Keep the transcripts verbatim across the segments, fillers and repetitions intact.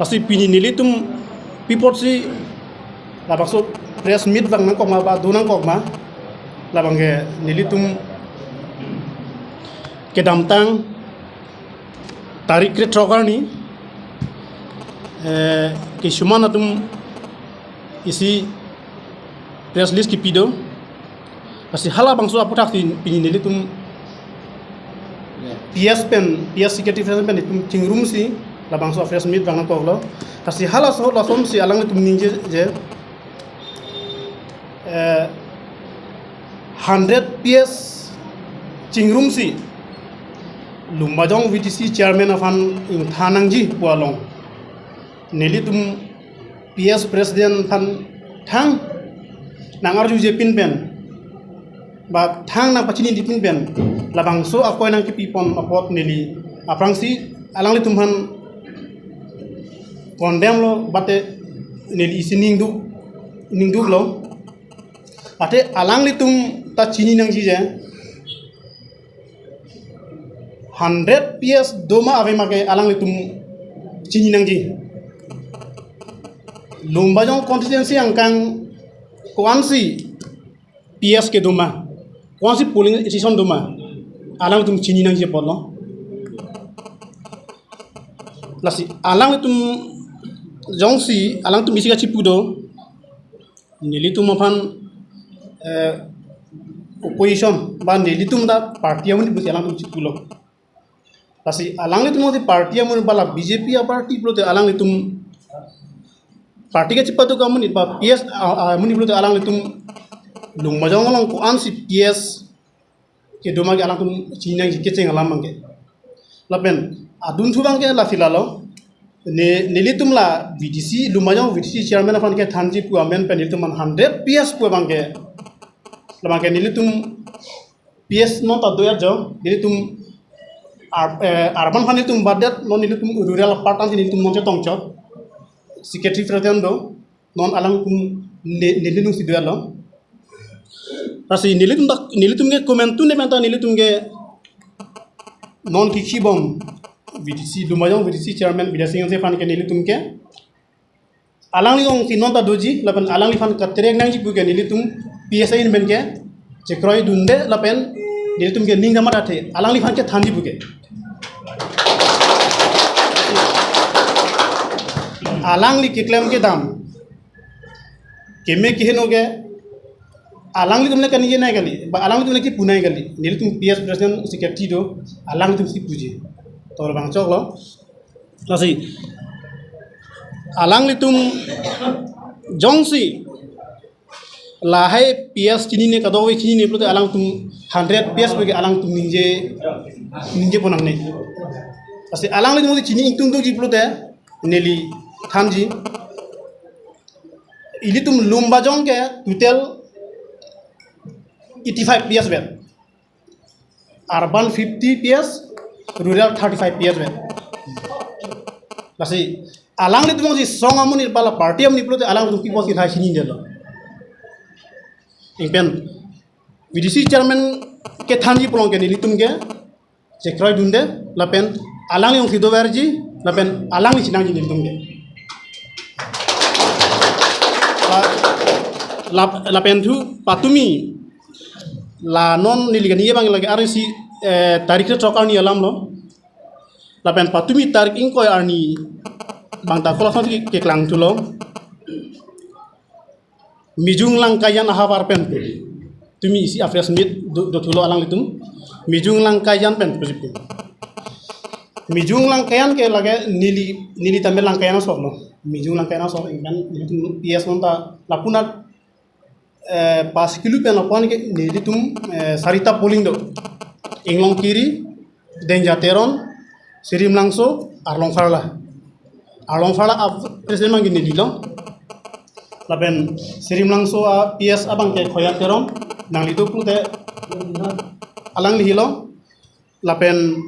Lasi pini nelitum pi apotsi labangso press meet vang nangkok ma ba do nangkok ma, labang ke nelitum kedamtang tarik krethrok arni, eh, kisuman atum isi press release kipi do. Lasi halabangso aputhaksi pini nelitum P S pen, P S secretary pen itum chingrumsi labangso press meet vang nangkoklo. Lasi halaso lasonsi alanglitum ningje je, eh, hundred P S chingrumsi Lumbajong V D C chairman aphan ingthan nangji pu along nelitum P S president aphan thang nang-arjuje pin pen ba thang nangpachinidun pin pen labangso akoi nangkipipon apot neli aphrangsi alanglitum aphan condemn lo, bate neli isi ningduk, ningduklo. Ate alanglitum ta chini nangji je hundred P S doma ave ma ke alanglitum chini nangji. Lumbajong constituency angkang ko-ansi P S kedoma, ko-ansi polling station doma, alanglitum chini nangji apotlo. Lasi alanglitum jongsi alangtum isi kachipu do, nelitum aphan, eh, opposition ba nelitum ta party amonit pusi alanglitum chipulo. Lasi alanglitum si party amonit ba la B J P a-party pulote alanglitum party kachipaduk amonit ba P S a, a, amonit pulote alanglitum Lumbajong along ko-ansi P S kedoma ke alangtum chini nangji kecheng alam abang ke. Lapen adunthu abang ke lasi lalo. Ne, nelitum la V D C, Lumbajong V D C chairman aphan kethanji pu amen pen nelitum aphan hundred P S pu abang ke. Labang ke nelitum P S non ta do-et jo, nelitum ar-, eh, urban aphan nelitum badet, non nelitum rural part ansi nelitum non chetongchot. Secretary president do, non alangtum ne, nelitum si do-etlo. Lasi nelitum dak, nelitum ke komantu ne menta nelitum ke non kikhibom V D C, Lumbajong V D C chairman Bidya Sing Hanse aphan ke nelitum ke alangli alongsi non ta doji, lapen alangliphan katerek nangji pu ke nelitum P S A in pen ke chekroidunde, lapen nelitum ke ning damat athe alangliphan kethanji pu ke. Alangli keklem kedam keme keheno ke alanglitum le kaningje nai kali, ba alanglitum le kipu nai kali. Nelitum P S president secretary do, alanglitum si puji. To labang choklo. Lasi alanglitum jongsi lahai P S chinine, kadokave chinine pulote alangtum hundred P S pu ke alangtum ningje, ningje pon nangne. Lasi alanglitum chini ingtungtungji pulote neli thanji. Ilitum Lumbajong ke total eighty-five P S vet. Urban fifty P S, rural thirty-five P S vet. Lasi alanglitum si song amonit ba la party amonit pulote alanglitum pi apotsi lahai chinidetlo. Ingpen V D C chairman kethanji pu along ke nelitum ke chekroidunde, lapen alangli alongsi doverji, lapen alangli chinangji nelitum ke. La, la, lapen thu patumi la non neli kaningje abang lake arnisi, eh, tarik krethrok arni alamlo. Lapen patumi tarik ingkoi arni abang ta kolasonsi keklangthulo. Mijung Langkaijan ahavar pen pu tumi isi a-press meet do, dothulo alanglitum. Mijung Langkaijan pen pusi pu. Mijung Langkaijan ke lake neli, neli tame Langkaijan asor lo. Mijung Langkaijan asor ingpen nelitum P S non ta lapunat, eh, pas kilo pen lapu-an ke nelitum, eh, sarita polling do. Inglongkiri, Dengja Teron, Sirimlangso, Arlong Pharla. Arlong Pharla a-president abang ke neli lo. Lapen Sirimlangso a-P S abang ke Khoya Teron, nangli do pulote alangli helo. Lapen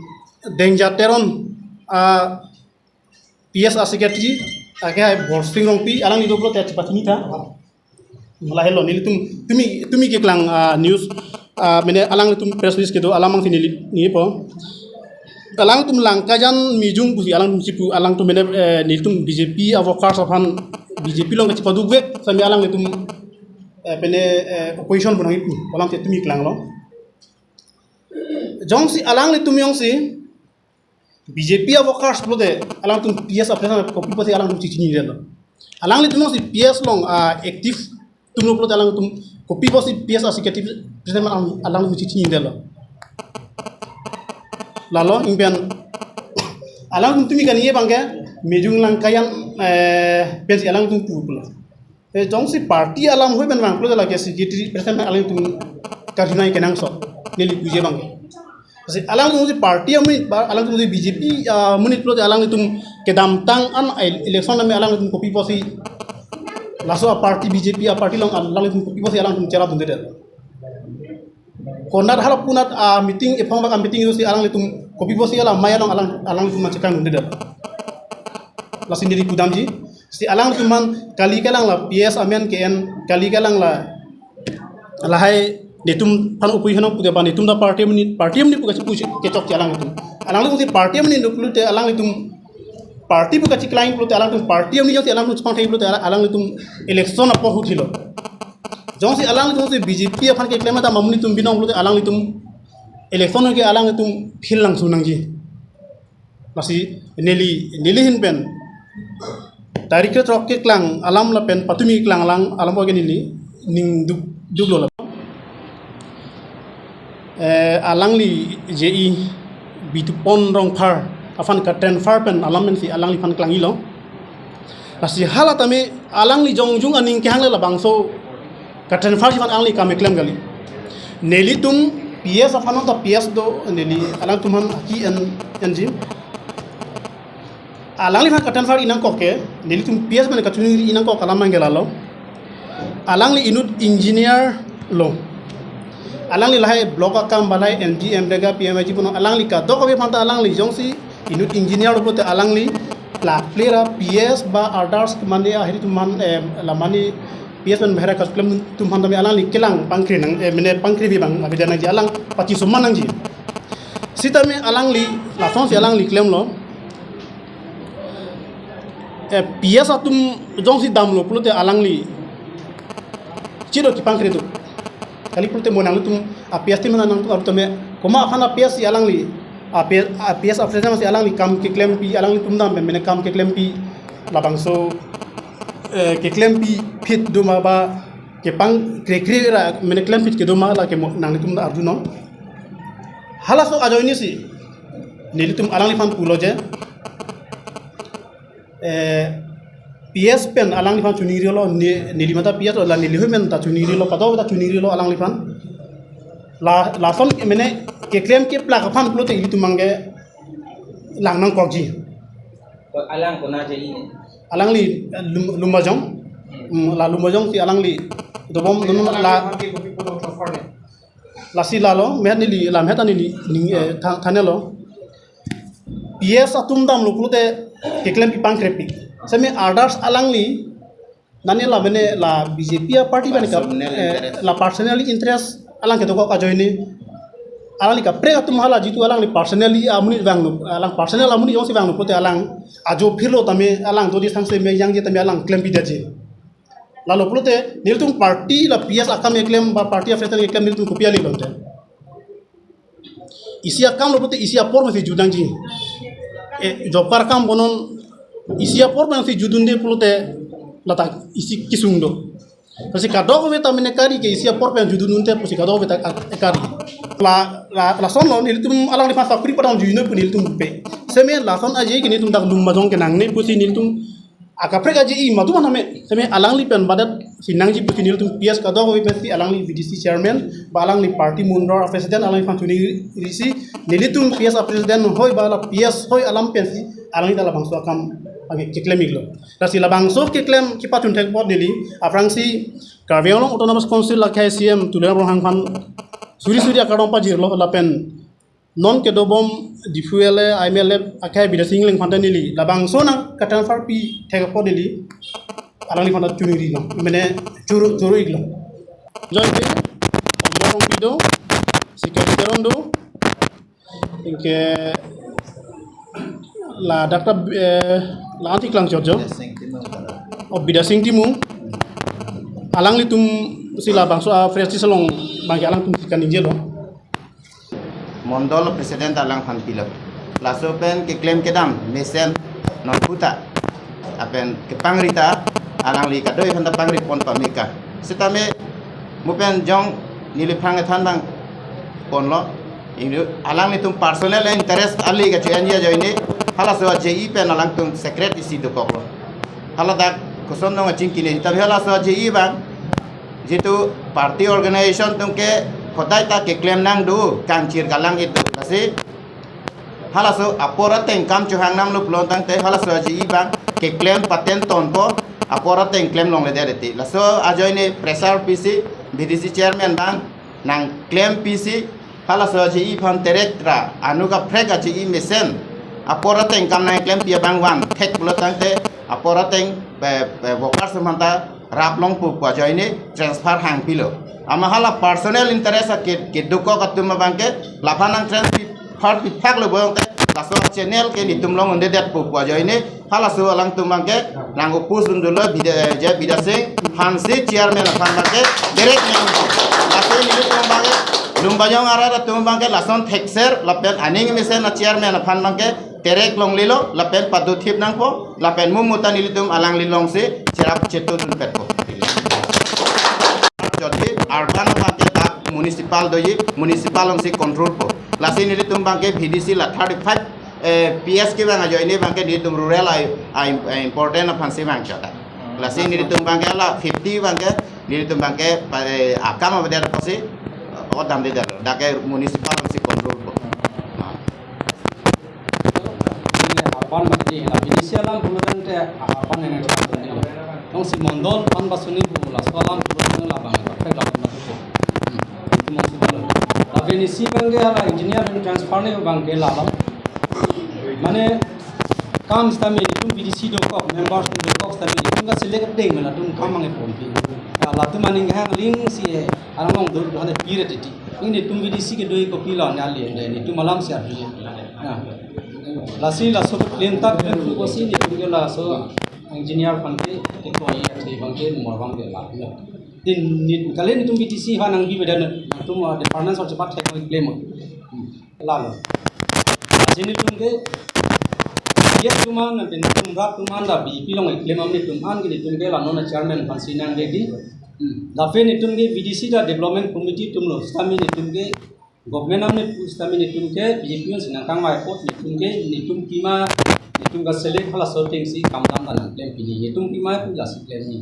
Dengja Teron a-P S a-secretary, ake hai Borsing Rongpi, alangli do pulote chepachini tha. Lahelo nelitum, tumi, tumi keklang, ah, news, ah, mane alanglitum press release kedo alam abangsi neli, neli po. Alangtum Langkajan Mijung pusi alangtum chipu, alangtum mene, eh, nelitum B J P a-workers aphan B J P along kachipaduk vek sami alangtum, eh, pene, eh, opposition pu nangji pu, alangtum iklanglo. Jongsi alanglitum jongsi B J P a-workers pulote alangtum P S a-president kopi pusi alangtum chechinidetlo. Alanglitum jongsi P S along, ah, active atumlo pulote alangtum kopi pusi P S a-secretary president alang, alangtum chechinidetlo. Lalo ingpen alangtum tumi kaningje abangke Mijung Langkajan, eh, pensi alangtum pulo. Eh, jongsi party alam hoi pen vang pulote lake secretary president alangtum karjunai kenangsot, neli puji abangke. Si alangtum si party amonit ba, alangtum si B J P, ah, amonit pulote alangtum kedamtang an el-, election ame alangtum kopi pusi, laso a-party B J P a-party along alangtum kopi pusi alangtum cherapdundedet. Konat hala punat a-meeting, ephang bak a-meeting si alanglitum kopi pusi alam mai along alang, alanglitum ma chekangdundedet. Lasi neli pudamji. Si alangtum aphan kali kalang la P S amen ke-en, kali kalang la lahai netum aphan opposition pulote ba netum ta party amonit, party amonit pu kachipu kechokche alangtum. Alangtum si party amonit pulote alangtum party pu kachiklang pulote alangtum party amonit jongsi alangtum chepangthek pulote alang, alangtum election apor ahut helo. Jongsi alangtum si B J P aphan keklem ta amonit atum binong pulote alangtum election ke alangtum fail nangsun nangji. Lasi neli, neli ahin pen tarik kre throk keklang alam lapen patumi keklang alam, alam ke neli ning duk, duklo la. Eh, alangli J E Bitupon Rongphar aphan ka-transfer pen alam pensi alangliphan klangilo. Lasi hala tame alangli jongjung aning kehang le labangso ka-transfer si aphan alangli kam keklem kali. Nelitum P S aphan ta P S do, neli alangtum aphan aki-en, enji. Alangliphan ka-transfer inangkok ke, nelitum P S pen kachoningri inangkok alam abangke lalo. Alangli inut engineer lo. Alangli lahai block akam ba lahai M G, MGNREGA, P M A G puno alangli kadokave aphan ta alangli jongsi inut engineer lo pulote alangli plak plera P S ba others mane ahiri atum aphan, eh, la mane P S pen bahera kachiklem atum aphan tame alangli kelang pangkri nang, eh, mane pangkri bi abang abida nangji, alang pachi soma nangji. Sitame alangli lasonsi alangli klemlo. Eh, P S atum jongsi damlo pulote alangli chiro kepangkri do. Kali pulote mo nangtum a-P S team nangtum aru tame komat aphan a-P S si alangli, a-P S, a-P S a-president si alangli kam keklempi, alanglitum dam pen mane kam keklempi labangso, eh, keklempi phit do ma ba kepangkri kri ra mane klemphit kedo ma lake mo nangtum arjunon. Halaso ajoine si nelitum alangliphan pulo je, eh, P S pen alangliphan choningrilo, ne-, neli mata P S lo, la neli hoi pen ta choningrilo, kadokave ta choningrilo alangliphan. La, lason mane keklem keplak aphan pulote ilitum abangke lang nangkokji. Ko alang kona je ini? Alangli, eh, Lum-, Lumbajong. Hmm, la Lumbajong si alangli dobom dun la. Lasi lalo, mehat neli, la mehat neli ning, eh, tha-, thanelo. P S atum damlo pulote keklempi pangkrepik. Semi others alangli, nani la mane la B J P a-party bani ka, personal, eh, interest, la personal interest alang kedokok ajoine. Alangli kaprek atum hala jitu alangli personally amonit vanglo, alang personal amonit jongsi vanglo pulote alang ajo phirlo tame alang dodi sangse me jangje tame alang klempidetji. Lalo pulote nelitum party la P S akam keklem ba party a-president keklem nelitum kopi kali lonte. Isi akam lo pulote isi apor masi jut nangji. Eh, job card akam bonon isi apor masi jutdunde pulote lata isi kesung do. Pusi kadokave ta mane kari ke isi apor pen jutdunde pusi kadokave ta ak-, kari. La, la, lasonlo nelitum alangliphan sakuri padam juino pu nelitum pe. Semi lason aje ke nelitum dak Lumbajong ke nangne pusi nelitum akaprek aje i madu maname. Semi alangli pen badat si nangji pusi nelitum P S kadokave pensi alangli V D C chairman, ba alangli party mundor a-president alangliphan choningrisi, nelitum P S a-president hoi ba la P S hoi alam pensi alangli ta labangso akam abangke keklem iklo. Lasi labangso keklem kepachun thek apot neli aphrangsi Karbi Anglong Autonomous Council akhai C E M Tuliram Ronghang aphan suri suri akardom pajirlo lapen non kedobom Diphu L A, M L A akhai Bidya Sing Engleng aphan ta neli labangso nangka-transfer pi thek apot neli alangliphan ta choningri long, mane choro, choro iklo. Joy ke, Ombor Rongpi do, Sikari Teron do, anke Ladak ta, eh, la-an ti klangchot jo. Bidya Sing Timung. Oh, Bidya Sing Timung. Alanglitum si labangso a-press along abangke alangtum kaningje lo. Mondol president alangphan pilo. Laso pen keklem kedam mesen non puta. Lapen kepangri ta alangli kadoi aphan ta pangri pon pameka. Sitame mo pen jong neliphan kethan abang ponlo. Ilu alanglitum personal interest kali kachian ya ajoine. Halaso a-J E pen alangtum secret isi dokoklo. Hala dak koson nong achingkine. Tapi halaso a-J E abang jitu party organization atum ke khodai ta keklem nang do, kangchir kalang-et do. Lasi halaso apor ateng kam chohang namlo pulo tangte halaso a-J E abang keklem paten tonpo, apor ateng klem longledet ti. Laso ajoine pressure pisi B D C chairman abang nangklem pisi, halaso a-J E aphan terek ra, anu kaprek a-J E mesen apor ateng kam nangklempi abang van thek pulo tangte apor ateng pe, pe workers atum aphan ta rap longpo pu ajoine transfer hangpilo. Amat hala personal interest ake kedokok atum abangke laphan nangtransfer piphaklo pulote laso channel ke netum long-un-edetpo pu ajoine halaso alangtum abangke nang-oppose dun dolo Bidya, je Bidya Sing Hanse chairman aphan abangke direct nang. Lasi nelitum abangke Lumbajong arat atum abangke lason thekser lapen aning mesen a-chairman aphan abangke terek longlelo lapen padothip nangpo lapen mo mo ta nelitum alangli alongsi cherap chetudunpetpo. Jodi urban abangke dak municipal doji, municipal alongsi control po. Lasi nelitum abangke B D C la thirty-five, eh, P S kevang ajoine abangke nelitum rural ai, ai, ai important aphansi vangchot. Lasi nelitum abangke la fifty abangke nelitum abangke pa, eh, akam avedet apotsi, oh, damdedet. Dak ke municipal alongsi control po. Ah. Urban mati la B D C alam pulo tangte urban ene thak ni. Jongsi mondol pan basuni pu laso alam pulo tangte labang thak dak mati ko. Hmm. Itu maksud lo. La B D C abangke hala engineer pen transfer ni abangke lalo. Mane kam sitame itum B D C dokok, members dokok sitame itum kaselect ding mela itum kam mangai pompi. Ya, latum aning hang ling si, eh, arong do do hane pire titi. Netum B D C kedo kopilo ne ali, netum alam si adu. Ya. Lasi laso klem tak klem tu kosi netum ke laso engineer aphan ke, ke koi ya, ke abangke nomor abangke la. Din nit kali netum B D C aphan nangbi bedan, netum, ah, department sor cepat thek klem. Hmm. Lalo. Lasi netum ke, ya tuman, netum rat tuman da B P along klem am netum an ke netum ke la non chairman aphansi nang ready. Hmm. Lapen netum ke B D C ta development committee atum lo, sitame netum ke government am netum, sitame netum ke B J P alongsi nangkangvai apot netum ke, netum pima, netum kaselect halaso atengsi kam dam ta nangklem pini. Netum pima pu lasi klem ni.